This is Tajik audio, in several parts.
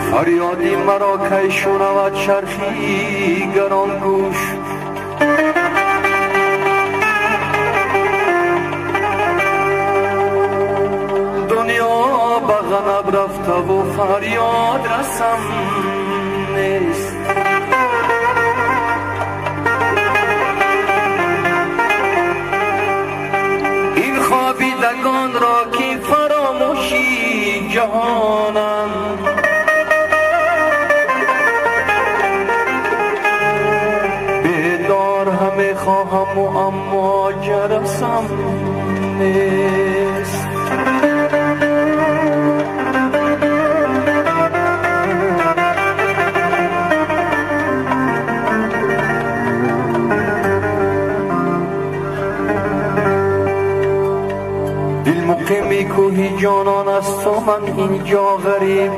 Фарёди маро кай шунавад чархи гаронгӯш. Дунё ба ғанаб рафтаву фарёд расам нест. Ин хобидагонро ки фаромӯши ҷаҳонанд, бедор ҳаме хоҳаму аммо ҷарасам нест. Дил муқими кӯҳи ҷонон асту ман инҷо ғариб,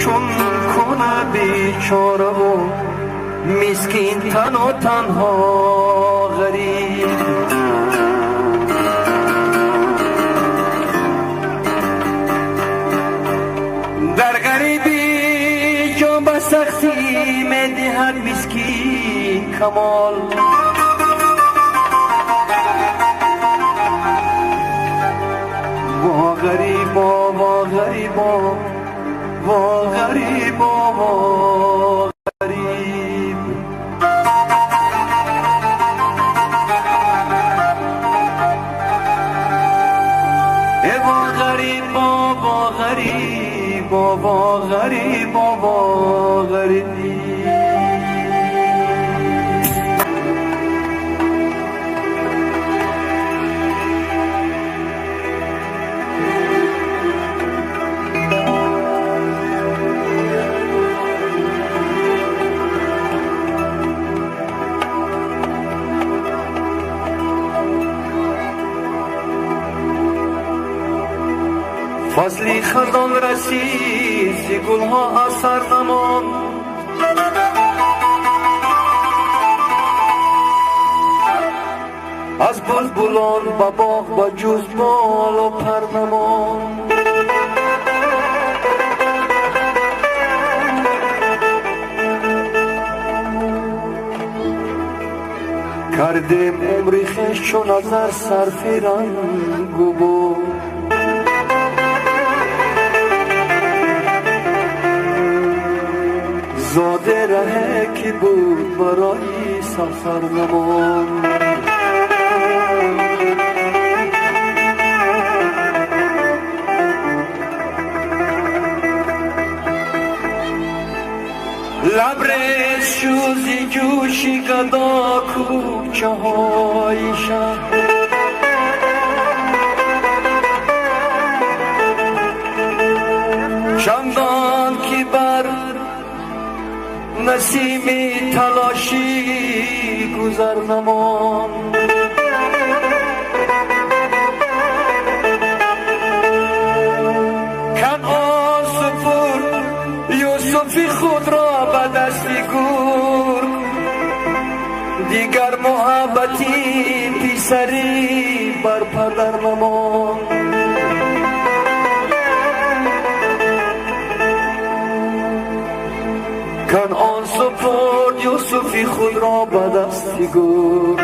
чун куна бечораву мискин тану танҳо ғариб. Дар ғарибӣ ҷон ба сахтӣ медиҳад мискин камол. Ва ғарибо, ва ғарибо, ва ғарибо, ва ғариб. Ва ғарибо, ва ғарибо, ва ғарибо, ва ғариб. Фасли хазон расид, зи гулҳо асар намонд. Аз булбулон ба боғ ба ҷуз болу пар намонд. Кардем умри хеш чу назар сарфи рангу бу, зоде раҳе ки буд барои сафар намонд. Лабрез шузи ҷӯши гадо кӯчаҳои шаҳр, чандон ки бар насими талошӣ гузар намонд. Канъон супурд Юсуфи худро ба дасти гург, дигар муҳаббати писарӣ бар падар намонд. Канъон супурд Юсуфи худро ба дасти гург,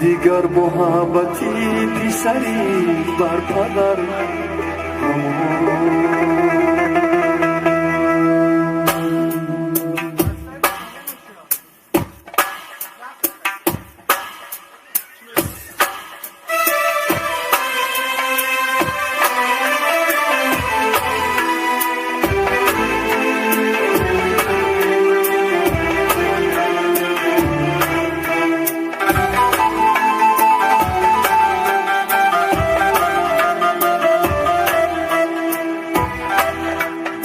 дигар муҳаббати писарӣ бар падар намонд.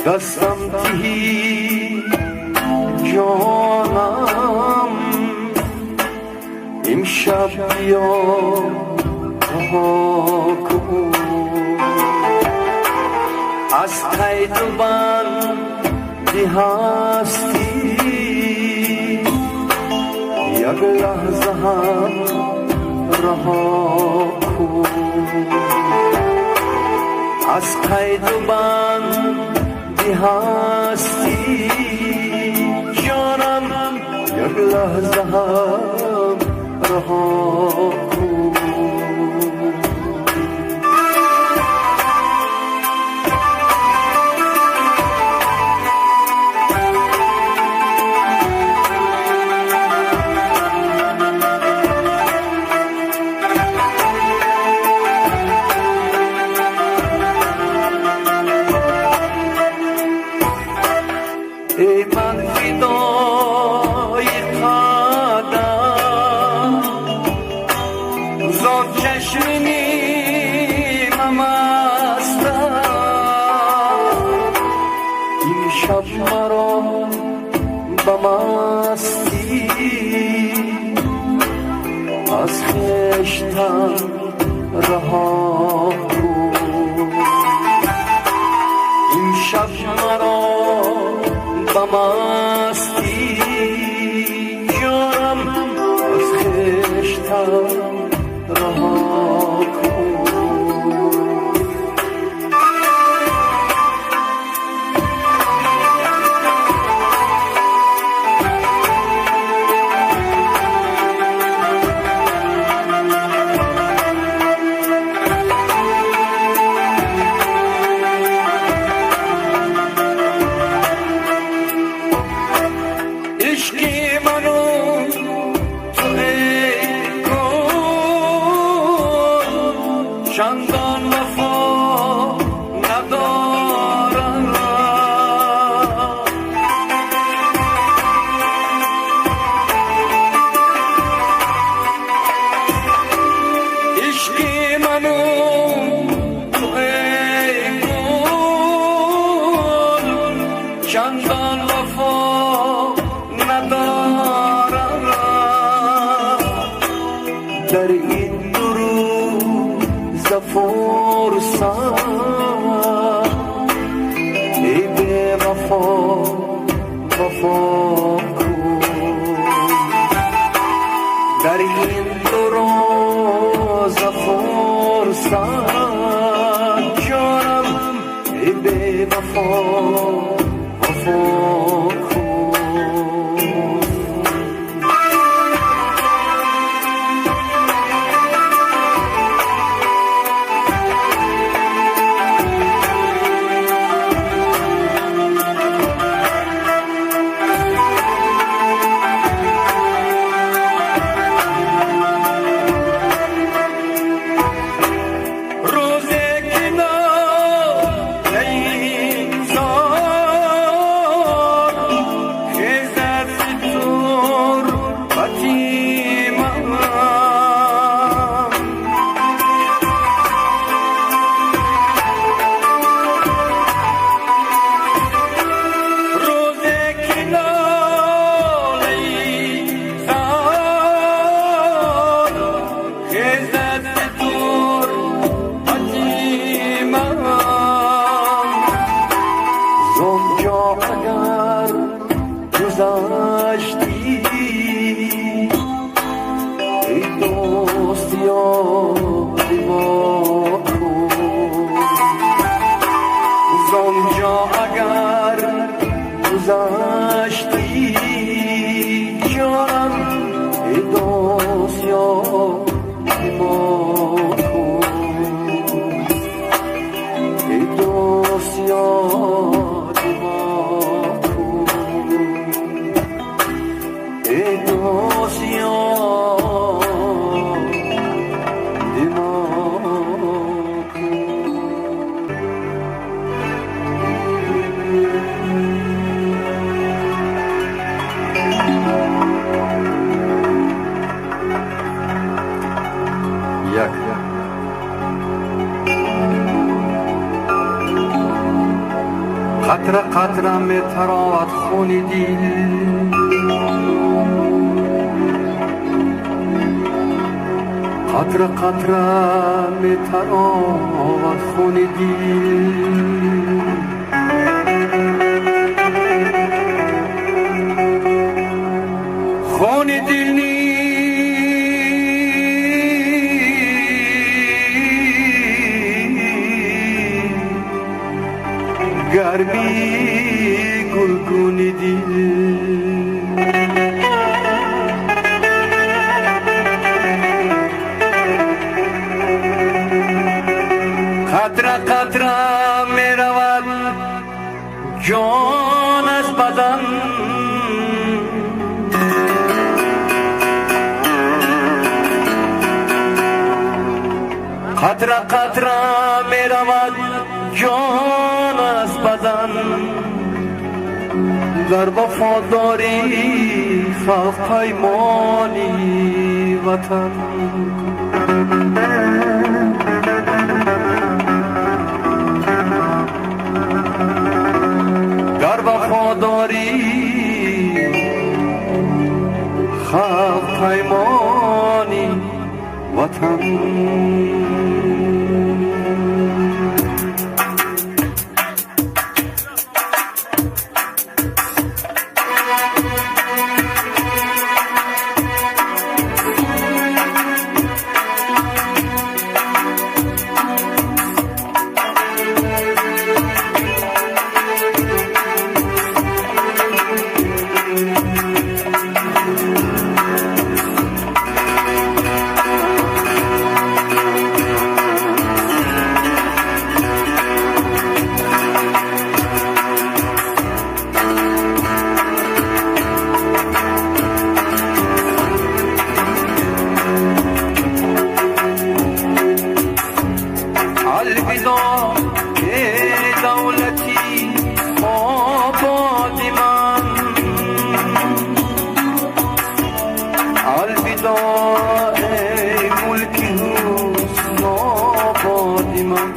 Дастам тиҳи ҷонам имшаб биё раҳо кун, аз қайду банди ҳастӣ як лаҳза ҳам раҳо قید و بند هستی جانم یک لحظه هم رها کن. ای من فدای قدم زان چشم نیمه مستم، امشب مرا به مستی از خویشتن رها کن. امشب مرا به مستی جانم از خویشتن رها کن. عشقی منو تو ای گل چندان وفا ندارم، عشقی منو تو ای گل چندان وفا ندارم. در این دو روز فرصت ای بی وفا وفا کن. در این دو روز فرصت جانم ای بی وفا وفا کن. روزی که ناله زار خیزد ز تربت من، روزی که ناله زار خیزد ز تربت من، زآنجا اگر گذشتی ای دوست یاد ما کن. زآنجا اگر گذشتی جانم ای دوست یاد ما کن. ای دوست یاد ما کن. ای دوست یاد ما کن. Як қатра қатра метаровад хуни дил, қатра қатра метаровад хуни дил. Хуни дил Қатра қатра меравад ҷон аз бадан. Қатра қатра меравад ҷон аз бадан. Дар вафодорӣ халқ паймони ватан. Дар вафодорӣ халқ паймони ватан. الوداع ای دولتی آباد من، الوداع ای ملک حسن آباد من،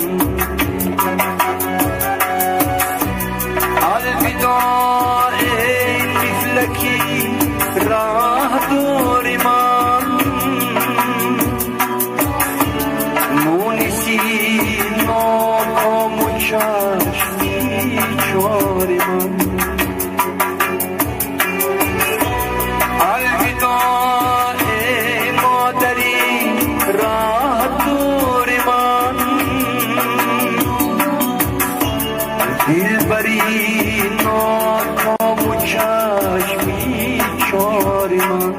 الوداع ای طفلکی راه دور من، مونسی ناکام و چشمی چار من. الوداع ای مادری راه دور من، دلبری ناکام و چشمی چار من.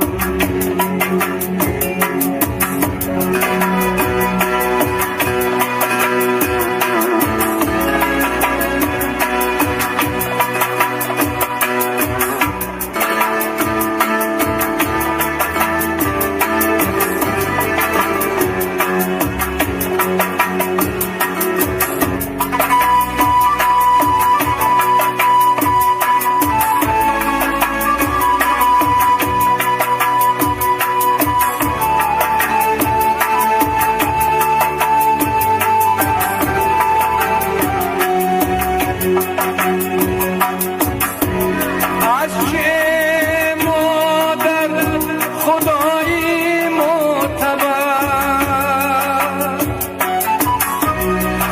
از چه مادر خدایی معتبر،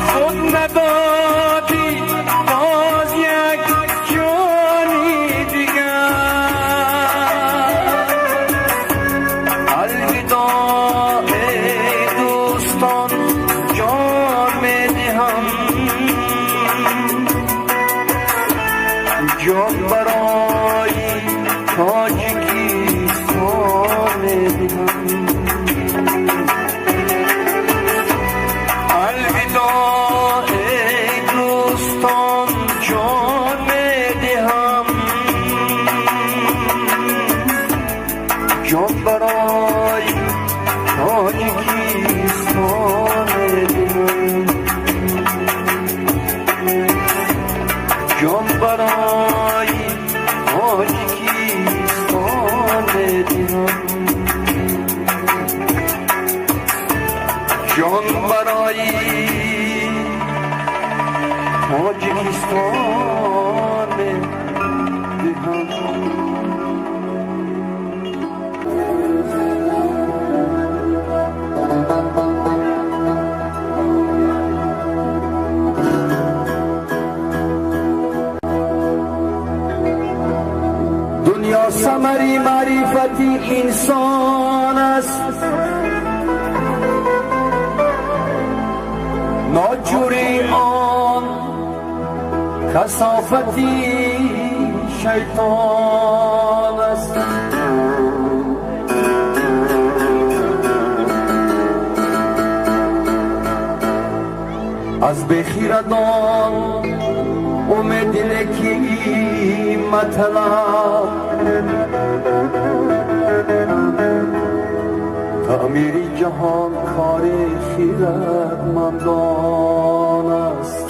خود ندادی باز یک جانی دیگر. الوداع ای دوستان جان میدهم، جان برای تاجیکستان میدهم. الوداع ای دوستان جان میدهم، جان برای تاجیکستان میدهم، جان برای تاجیکستان میدهم، جان برای تاجیکستان میدهم. دنیا ثمری معرفتی انسان است، ناجوری آن کثافتی شیطان است. Аз бехирадон умеди неки маталаб, таъмири ҷаҳон кори хирадмандон аст.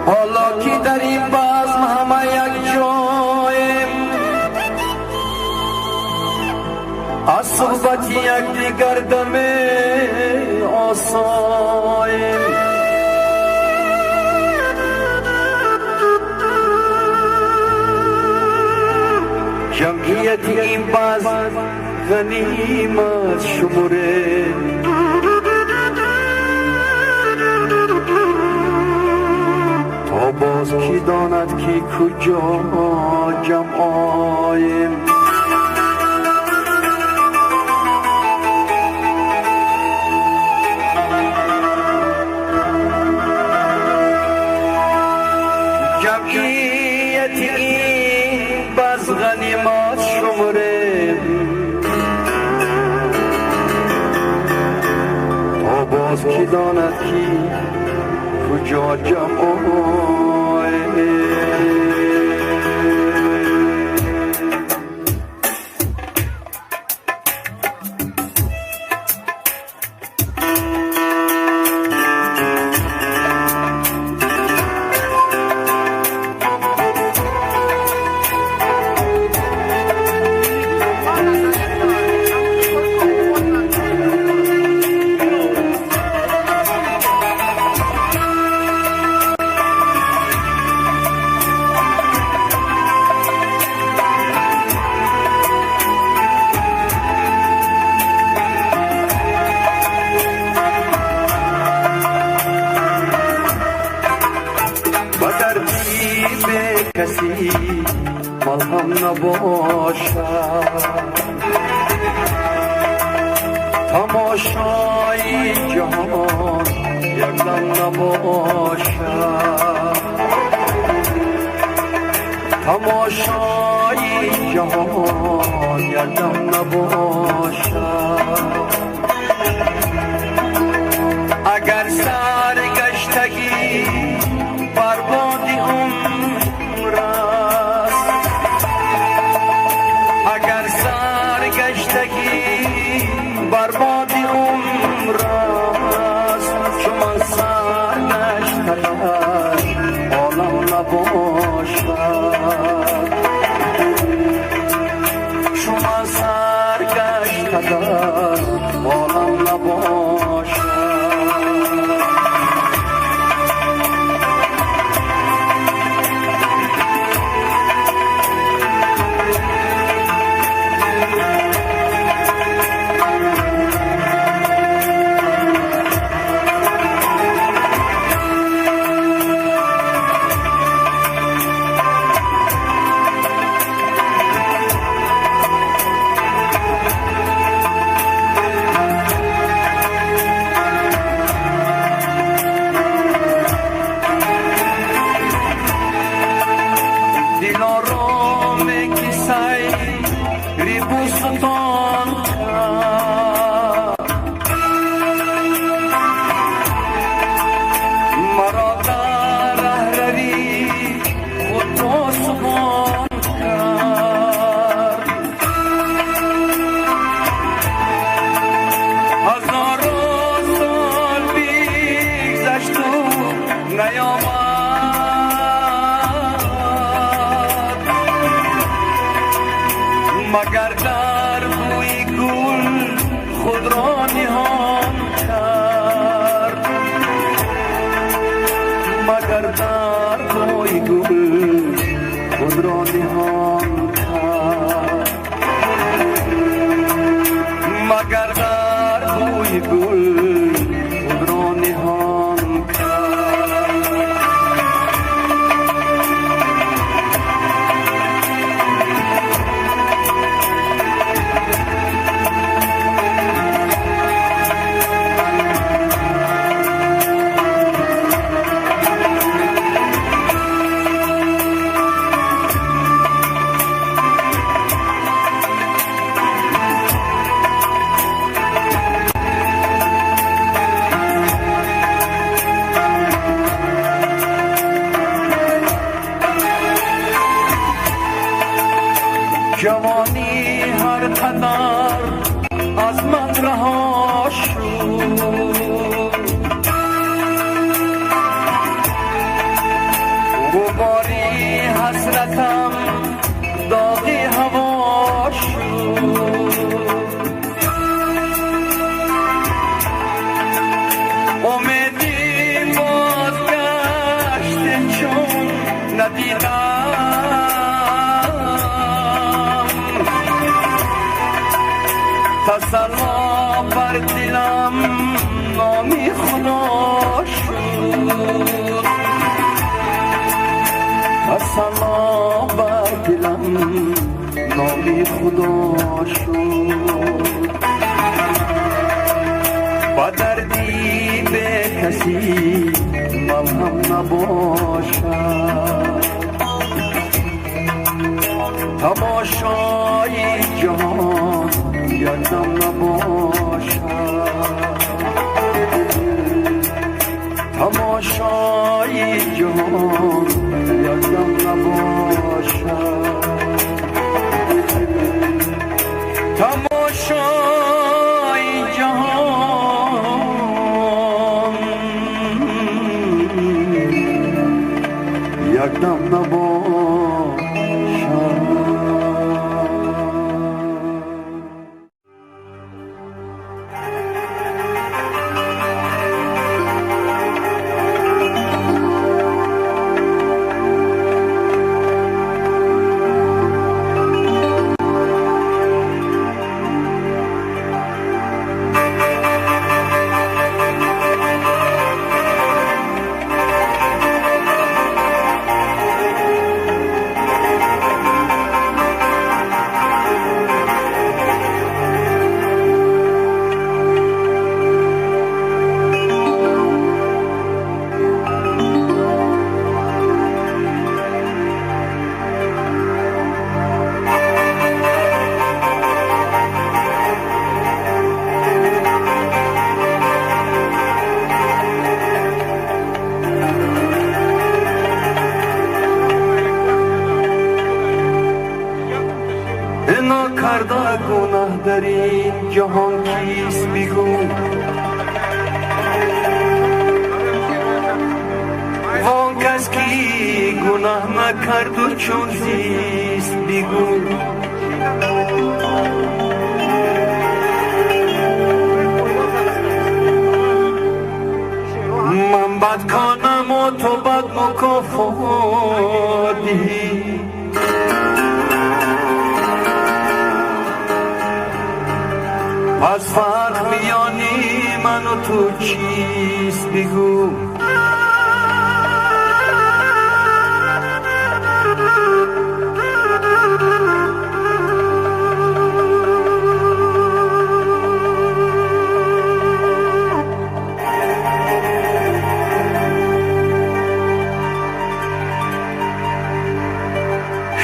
Ҳоло ки дар ин базм ҳама як ҷоем, аз суҳбати якдигар даме осоем. Ҷамъияти ин базм ғанимат шуморем, то боз кӣ донад ки куҷо ҷамъ оем. Ҷамъияти ин баз ғанимат шуморем, то боз кӣ донад ки куҷо ҷамъ оем. Ба дарди бекасӣ малҳам набошад, тамошои ҷаҳон якдам набошад, тамошои ҷаҳон якдам набошад. Агар саргаштагӣ барбоди умр аст, агар саргаштагӣ барбоди умр аст, чу ман саргаштатар олам набошад, чу ман саргаштатар олам набошад. Дилороме ки сайри бӯстон кард, маро дар раҳравӣ худ посбон кард. Ҳазорон сол бигзашту наёмад, магар дар бӯи гул худро ниҳон кард, магар дар бӯи гул худро ниҳон кард, магар дар бӯи гул худро ниҳон кард. بر دلم نامی خدا شد، تسلا بر دلم نامی خدا شد. با دردی به کسی ملهم نباشد، تماشای جهان یکدم نباشد، تماشای جهان یکدم نباشد، تماشای جهان یکدم نباشد. ناکرده گناه در این جهان کیست بگو، وان کس کی گناه نکرد و چون زیست بگو. من بدکانم و تو بد مکافات دهی، پس فرق میانی من و تو چیست بگو.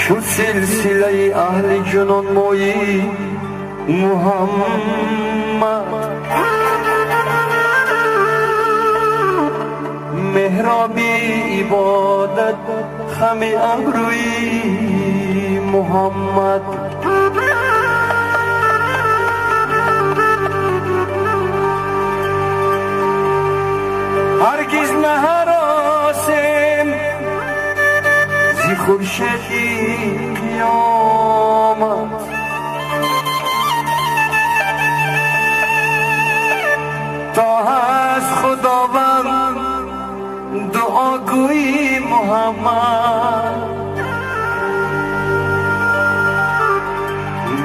شد سلسله اهل جنون مویی محمد، محرابی عبادت خم ابروی محمد. هرگز نهراسیم زی خورشیدی قیامت، تا هست خداوند دعاگوی محمد.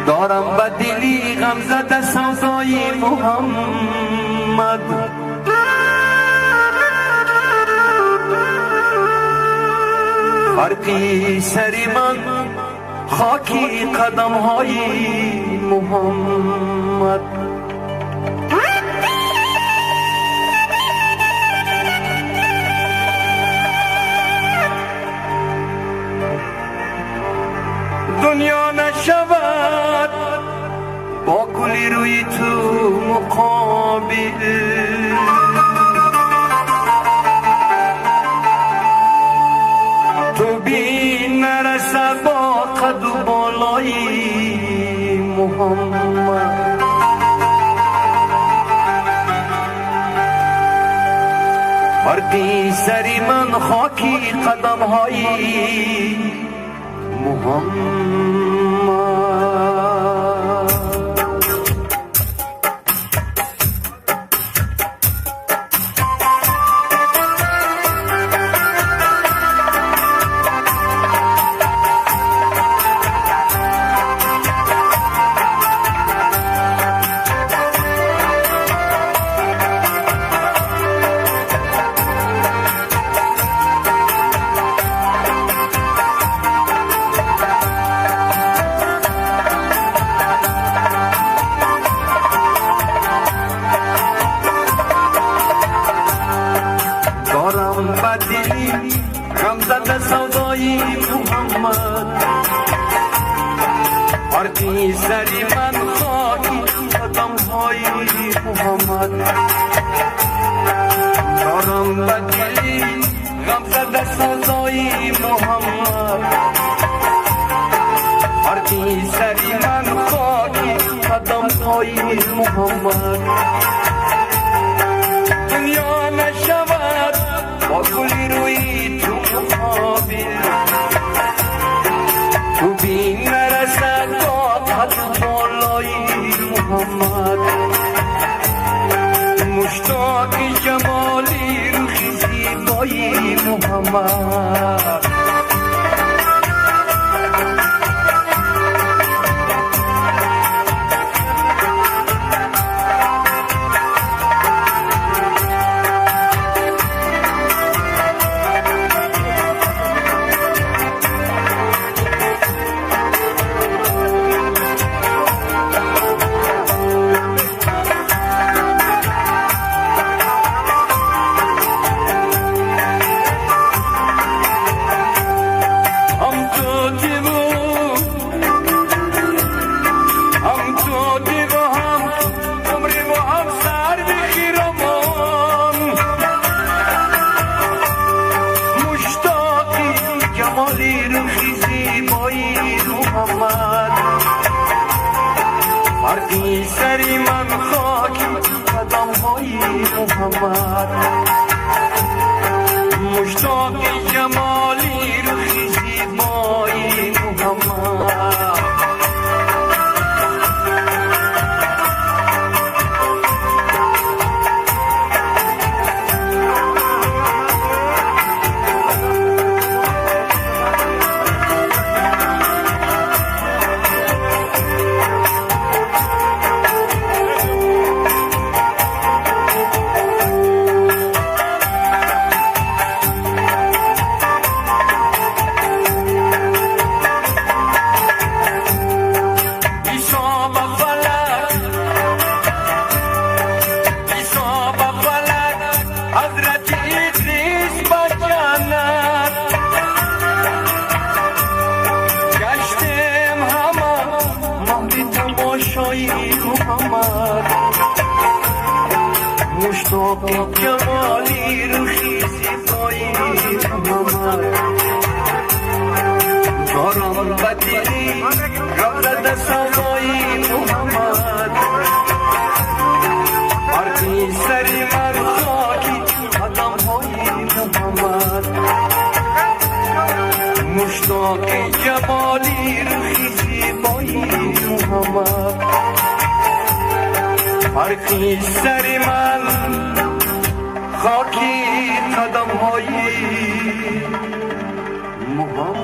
دارم به دلی غم زده سودای محمد، فرقی سری من خاکی قدم های محمد. دنیا نشود با گلی روی تو مقابل، تو بی نرسد با قد و بالای محمد. فرقی سری من خاکی قدم های محمد. محمد. دارم به دلی غمزده سودای محمد. فردی سری من خاکی قدم های محمد. دنیا نشود با گلی روی تو مقابل، تو بی نرسد با قد بالای محمد. مشتاق جمالی روحی زیبای محمد. فردی سری من خاکی قدم های محمد. مشتاق جمالی روحی زیبای محمد. مشتاق جمالی روحی زیبای محمد. دارم به دلی غمزده سودای محمد. فردی سری من خاکی قدم های محمد. مشتاق جمالی روحی زیبای محمد. فرقی سری من خاکی قدم های محمد.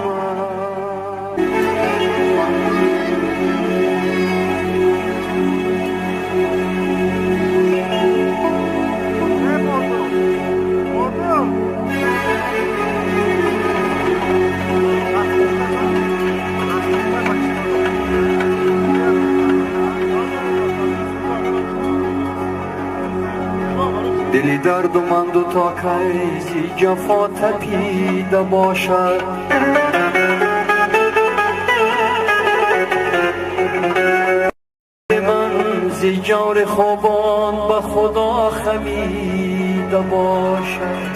دلی دردمند و تا کی جفا تپیده باشد، من ز جور خوبان به خدا خمیده باشد.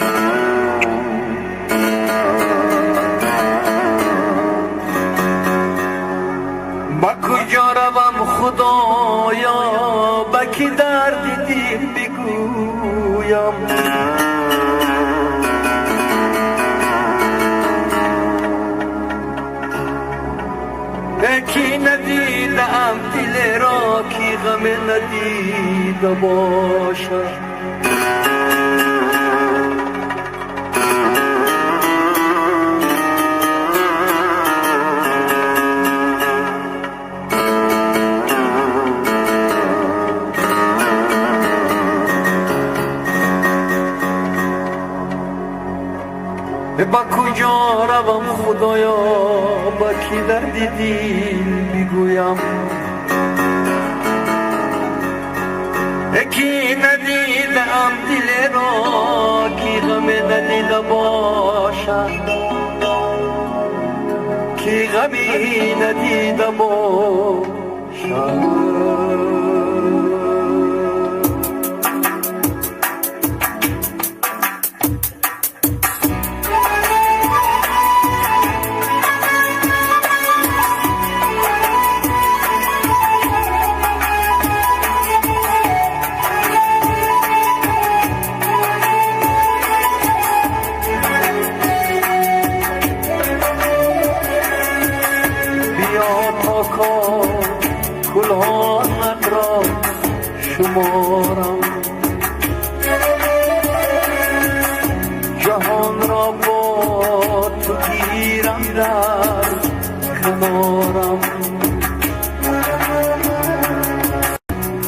به کجا روم خدایا، به کی درد دل بگویم؟ کی ندیدم دل را کی غم ندیده باشد. با کجا روم خدایا، با کی درد دل بگویم؟ کی ندیدم دل را کی غم ندیده باشد، کی غمی ندیده باشد. کنارم، جهان را با تو گیرم در کنارم،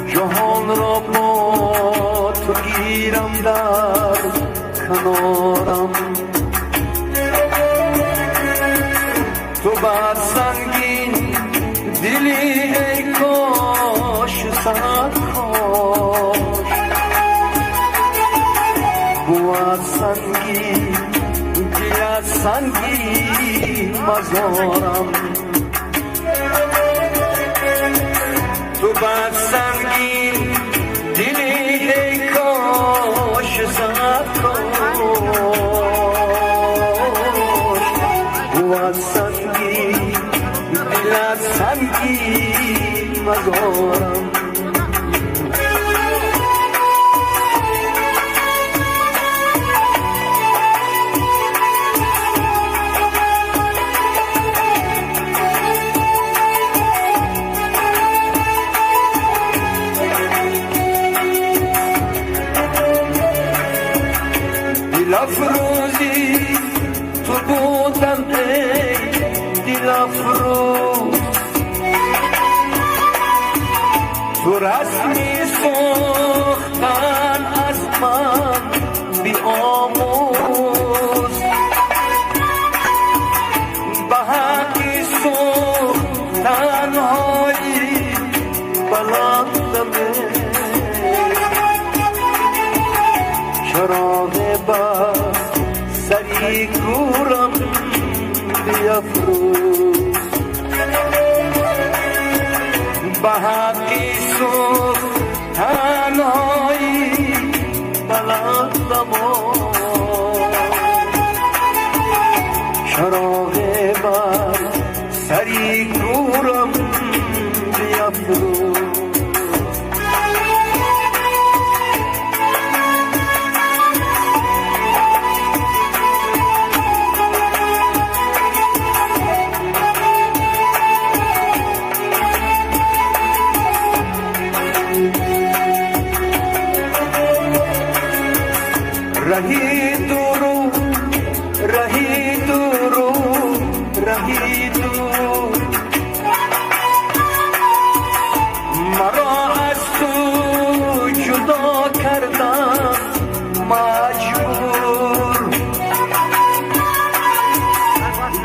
جهان را با تو گیرم در کنارم. تو بر سنگین دلی ای کاش سر کاش، بود سنگین دل سنگین مزارم. تو بر سنگین دلی ای کاش سر کاش، بود سنگین دل سنگین مزارم. دل تو بودم ای دل افروز، تو رسمی ساختن از من بی آموز، به حقی سوختنهایی بلندم، چراغ بر سری گورم بیفروز، به حقی سوختنهایی بلندم، چراغ بر سری گورم بیفروز. رهی دورو رهی دورو رهی دور، مرا از تو جدا کردن مجبور،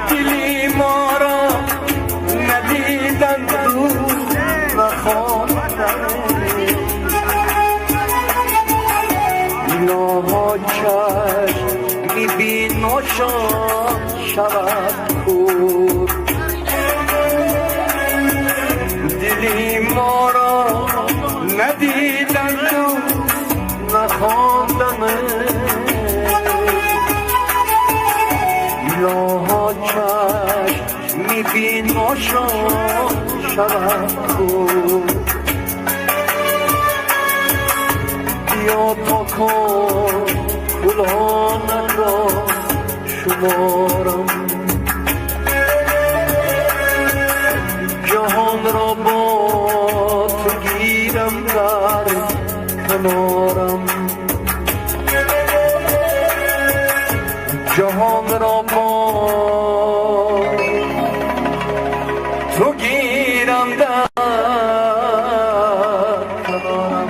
دلی ما را ندیدن دور نخواندن، چشمی بیناشان شود کور، دلی ما را ندیدند و نخواندم، الها چشمی بیناشان شود کور. بیا تا کن گلانت را شمارم، جهان را با تو گیرم در کنارم، جهان را با تو گیرم در کنارم.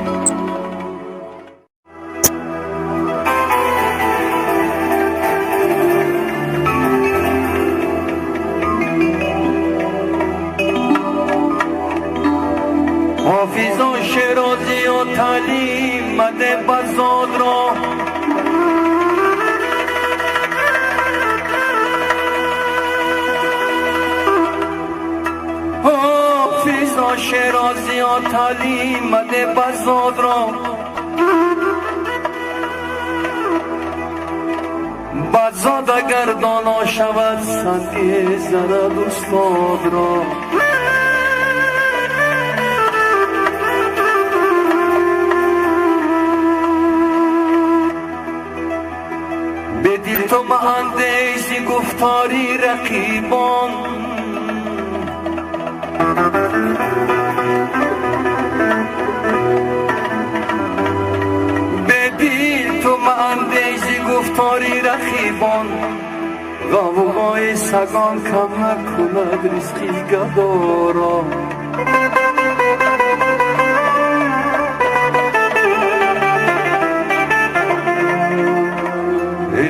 حافظان شیرازی و تعلیم مده بزاد را، حافظان شیرازی و تعلیم مده بزاد را، بزاد اگر دانا شود سنگی زند استاد را. تو مهندسی گفتاری رقیبان، Гуфтори рақибон, ғавғои сагон кам накунад ризқи гадоро.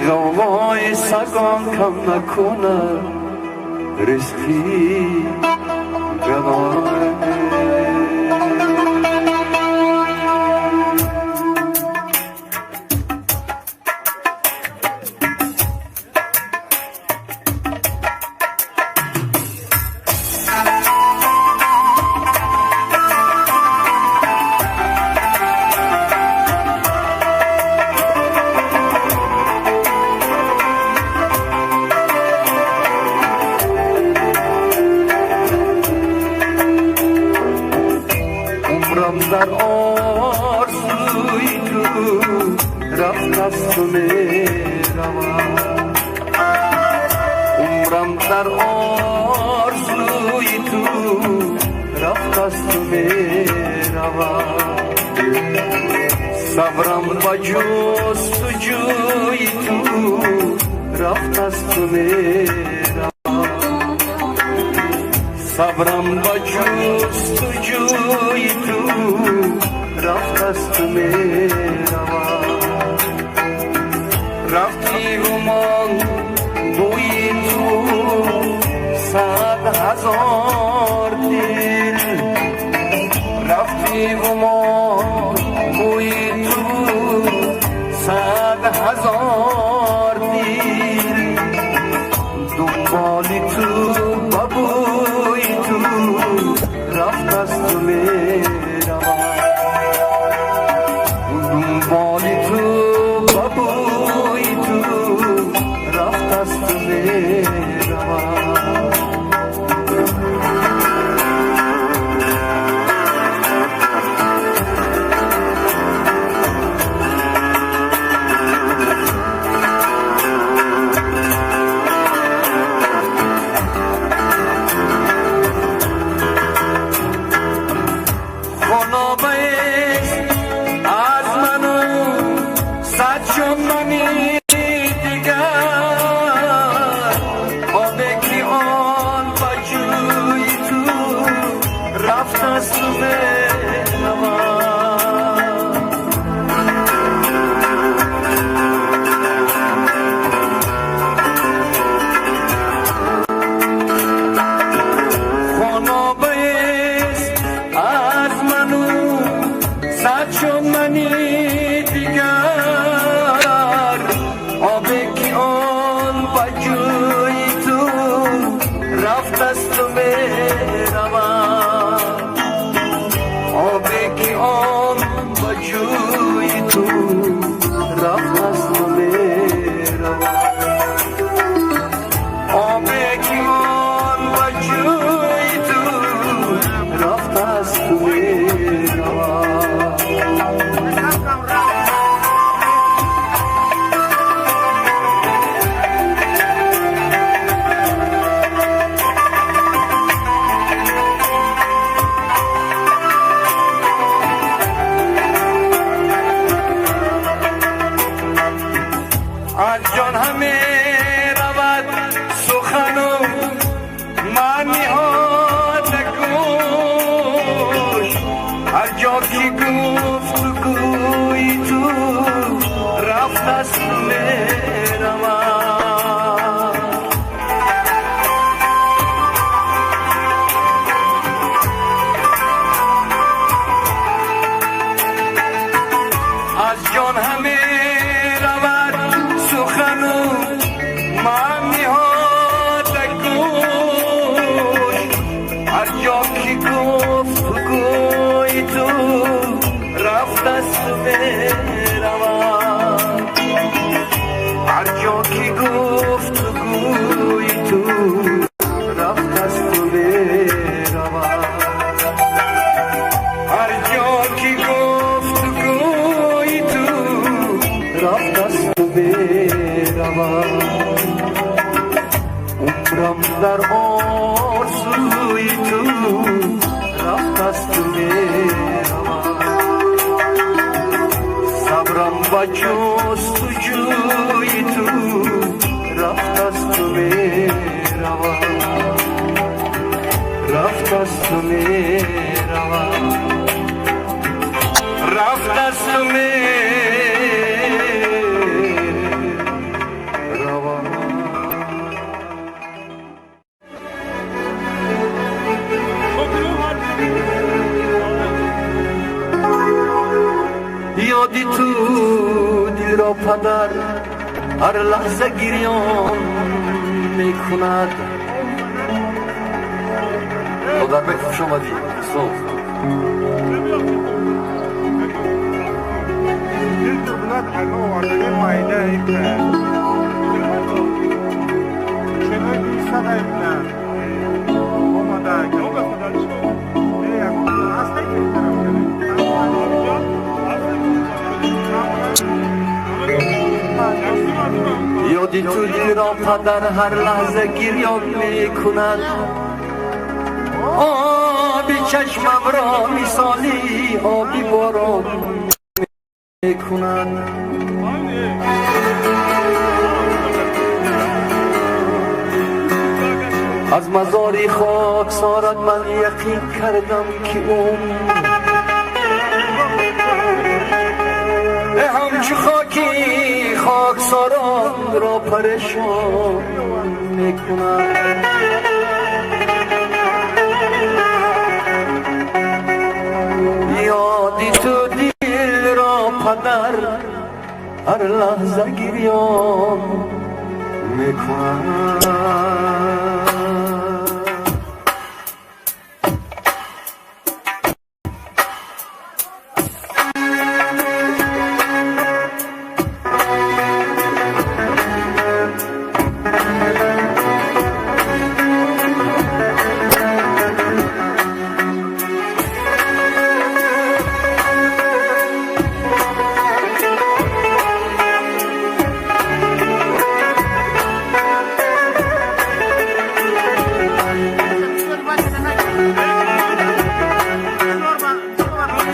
Ғавғои сагон кам накунад ризқи гадоро. Умрам дар орзуи ту рафтасту меравад, умрам дар орзуи ту рафтасту меравад. Сабрам ба ҷустуҷӯи ту рафтасту меравад, сабрам ба ҷустуҷӯи ту рафтасту меравад. Рафтиву монд бӯи ту 100 000 дил, рафтиву монд бӯи ту 100 000 дил. Дунболи ту ба бӯи ту рафтасту меравад, дунболи ту ба бӯи ту рафтасту меравад. Хонобаест аз ману сад чун мани дигар, обе ки он ба ҷӯи ту рафтасту меравад. Хонобаест аз ману сад чун мани дигар, обе ки он ба ҷӯи ту рафтасту меравад, обе ки он ба ҷӯи ту рафтасту меравад, обе ки он ба ҷӯи ту рафтасту меравад. Аз ҷон ҳаме равад сухану маъниҳо нагӯш, ҳар ҷо ки гуфтугӯи ту рафтасту меравад. Аз ҷон ҳаме равад сухану маъниҳо нагӯш, ҳар ҷо ки гуфтугӯи ту рафтасту меравад, ҳар ҷо ки гуфтугӯи ту рафтасту меравад, ҳар ҷо ки гуфтугӯи ту Ба ҷустуҷӯи ту рафтасту меравам, рафтасту меравам, рафтасту меравам. Ёди ту дилро, падар, ҳар лаҳза гирён мекунад. Одарбек, хуш омадӣ, устод. Ёди ту дилро, падар, ҳар лаҳза гирён мекунад. Оби чашмамро мисоли оби борон мекунад. Аз мазори хоксорат ман яқин кардам, ки умр ҳамчу хоки хоксоронро парешон мекунад. Ёди ту дилро, падар, ҳар лаҳза гирён мекунад.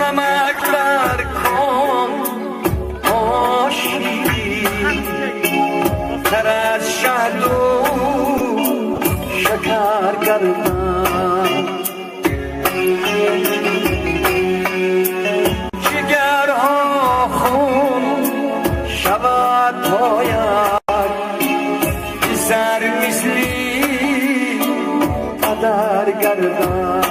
Намак дар кон оширинтар аз шаҳду шакар гардад. Ҷигарҳо хун шавад, бояд писар мисли падар гардад.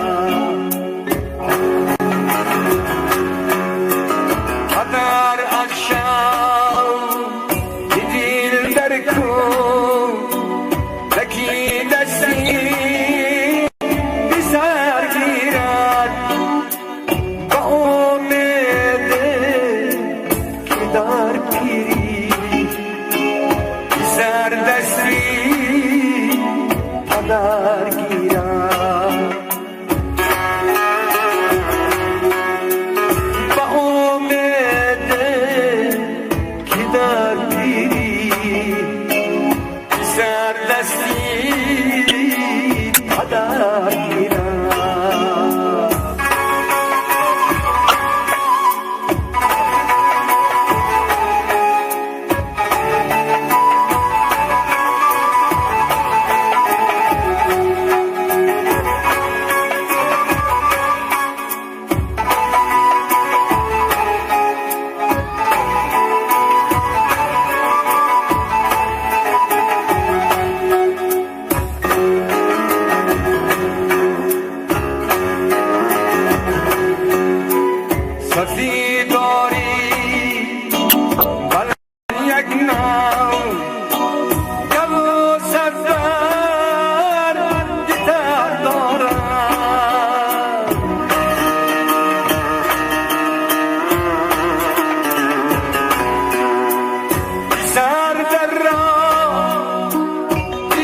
Падар, аз шавқи дил дар кӯдаки дасти писар гирад, ба умеде ки дар пирӣ писар дасти падар гирад, ба умеде ки дар пирӣ писар дасти падар гирад. Сафидорӣ баланд як нав гаву сардар дитар дорад. Сар дар роҳ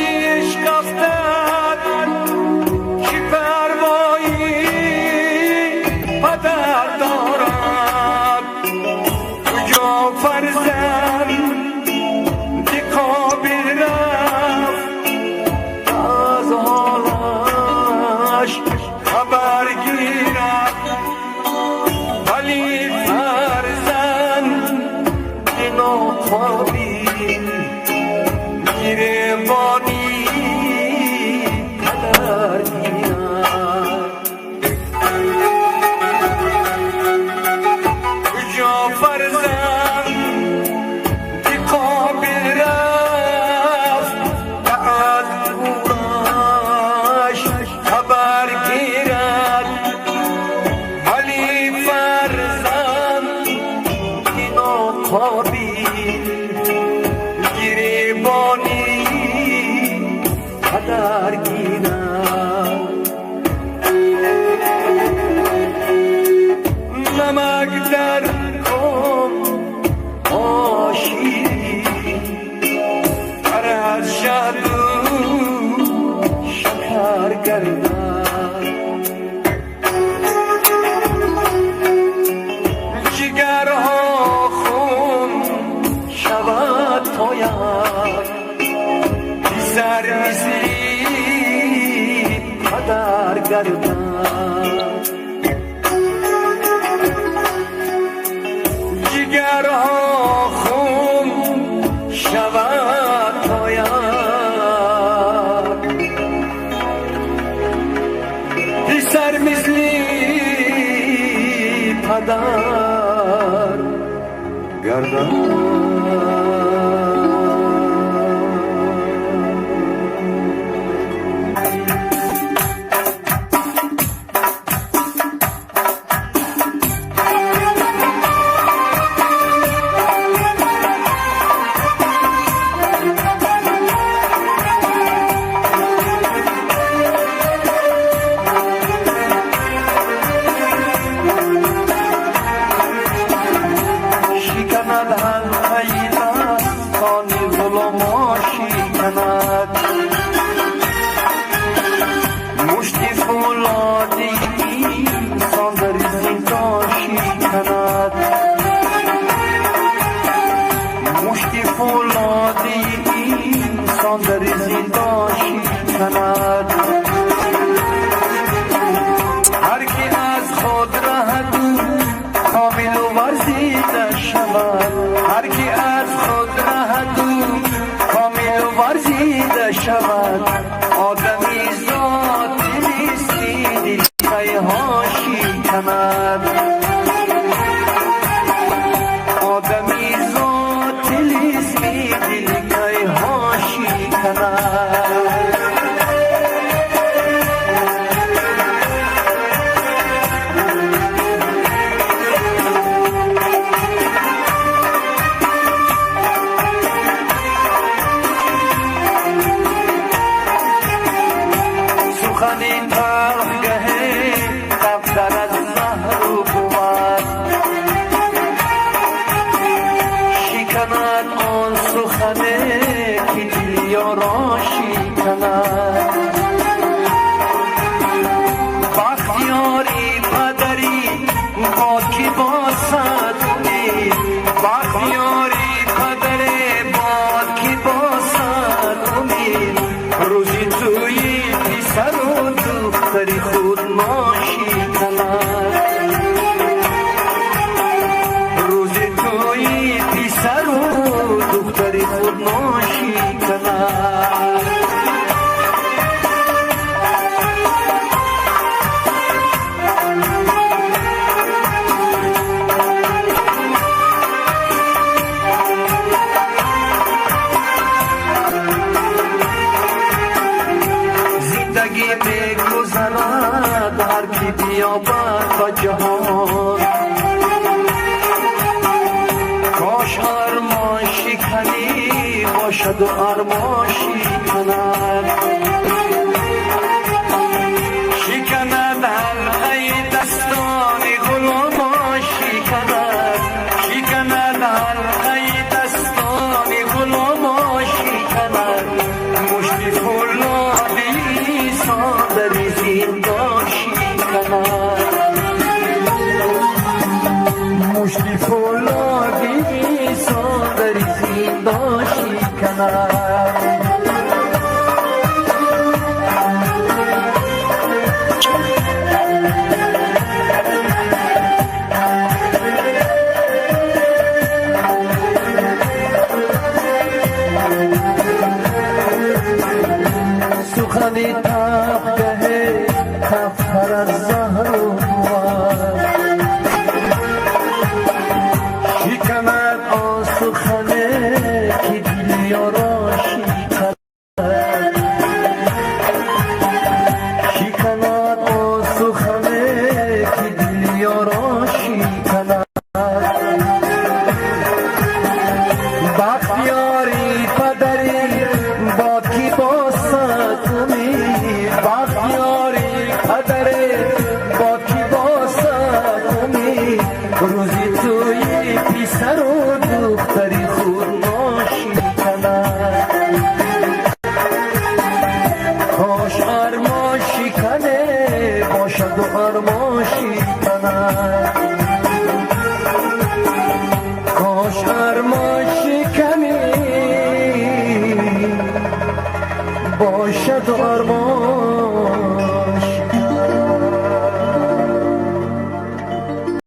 ишқ афтад, чӣ парвои падар дорад? Куҷо фарзанди қобил рафт, аз ҳолаш хабар гирад, вале фарзанди Қобил гиребони падар гирад. Куҷо фарзанди Қобил рафт, аз гӯраш хабар гирад, вале фарзанди ноқобил гиребони падар гирад. Намак дар ком оширин тар аз шаҳду шакар гардад. Ҷигарҳо хун шавад, то як писар мисли падар гардад. Ҷигарҳо хун шавад, то як писар мисли падар гардад. Шиканад ҳалқаи дастони ғуломо, шиканад мушти фӯлоди инсон дар зиндон, шиканад мушти фӯлоди инсон дар зиндон, шиканад. Ҳар ки аз худ раҳаду комилу варзида шавад, ҳар ки аз худ раҳаду комилу варзида шавад, одами зот тилисми дилқайҳо шиканад. Одами зот тилисми дилқайҳо шиканад. Сухани талх гаҳе талхтар аз заҳру бувад, шиканад он сухане ки дили ёро шиканад. Бахтиёри падарӣ бо кӣ босад умед, бахтиёри падаре бод ки босад умед, рӯзи тӯи писару духтари худ ношиканад. Рӯзи тӯи писару духтари худ ношиканад. Зиндагӣ мегузарад, ҳар ки биёбад ба ҷаҳон. Кош армон шиканӣ бошаду армон шиканад. Шиканад ҳалқаи дастони ғуломо, шиканад, шиканад ҳалқаи дастони ғуломо, шиканад мушти фӯлоди инсон дар зиндон, шиканад мушти фӯлоди инсон дар зиндон, шиканад. Сухани талхгаҳе талхтар аз заҳру буд. Шиканад он сухане, ки дили ёро шиканад. Шиканад он сухане, ки дили ёро шиканад. Бахтиёри падарӣ бо кӣ бошад умед? Бахтиёри падарӣ бо кӣ бошад умед? Рӯзи тӯи писару духтари худ ношиканад. Кош армон шикане бошаду армон шиканад. Кош армон шикане бошаду армон.